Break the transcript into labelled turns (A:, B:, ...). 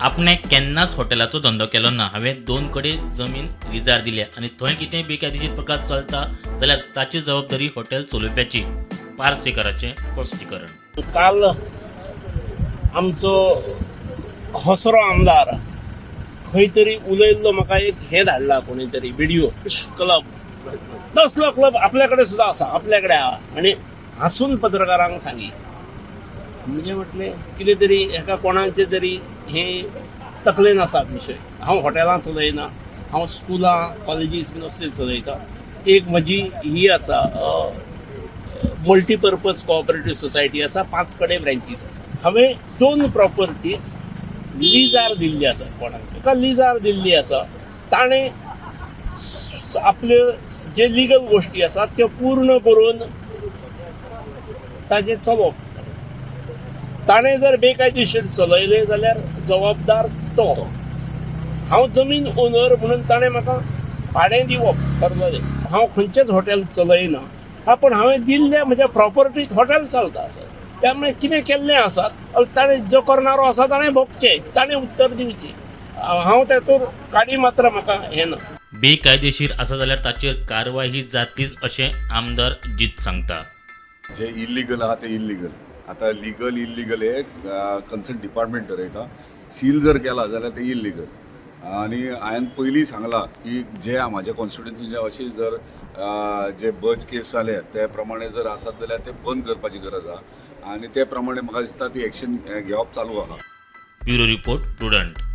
A: आपणें केन्नाच हॉटेलाचो धंदो केलो ना. हांवें दोन कडेन जमीन लिजार दिल्या आनी थंय कितेंय बेकायदेशीर प्रकार चलता जाल्यार ताची जबाबदारी हॉटेल चलोवप्याची. पार्सेकाराचें स्पश्टीकरण.
B: काल आमचो हसरो आमदार खंय तरी उलयल्लो, म्हाका एक हें धाडला कोणी तरी व्हिडिओ. क्लब तसलो क्लब आपल्या कडेन सुद्दां आसा, आपल्या कडेन आहा. आनी हांसून पत्रकारांक सांगी. म्हणजे म्हटलें, कितें तरी हेका कोणाचें तरी हें तकलेन आसा विशय. हांव हॉटेलां चलयना, हांव स्कुलां, कॉलेजीस बीन असले चलयता. एक म्हजी ही आसा, मल्टीपर्पज कोऑपरेटीव सोसायटी आसा, पांच कडेन ब्रँचीस आसा. हांवें दोन प्रॉपर्टीज लिजार दिल्ली आसा. कोणाक एका लिजार दिल्ली आसा, ताणें आपल्यो जे लिगल गोश्टी आसात त्यो पूर्ण करून ताजें चलोवप. ताणें जर बेकायदेशीर चलयलें जाल्यार जबाबदार तो. हांव जमीन ओनर म्हणून ताणें म्हाका भाडें दिवप ठरलेलें. हांव खंयचेंच हॉटेल चलयना हा, पण हांवें दिल्ल्या म्हज्या प्रॉपर्टीत हॉटेल चलता आसा. त्यामुळे कितें केल्लें आसा, ताणें जो करणारो आसा ताणें भोगचें, ताणें उत्तर दिवचें. हांव तातूंत काडी मात्र म्हाका हें ना.
A: बेकायदेशीर आसा जाल्यार ताचेर कारवाय जातलीच अशें आमदार जीत सांगता.
C: जे इल्लिगल आहा ते इल्लिगल. आतां लिगल इल्लिगल हे कन्सर्न डिपार्टमेंट ठरयता. सील जर केला जाल्यार ते इल्लिगल. आनी हांवें पयलीं सांगलां की जे म्हाज्या कॉन्स्टिट्युन्सीचे अशें जर जे बज केस जाले, ते प्रमाणे जर आसत जाल्यार ते बंद करपाची गरज आहा आनी ते प्रमाणे म्हाका दिसता ती एक्शन घेवप चालू आहा.
A: Bureau report, Prudent.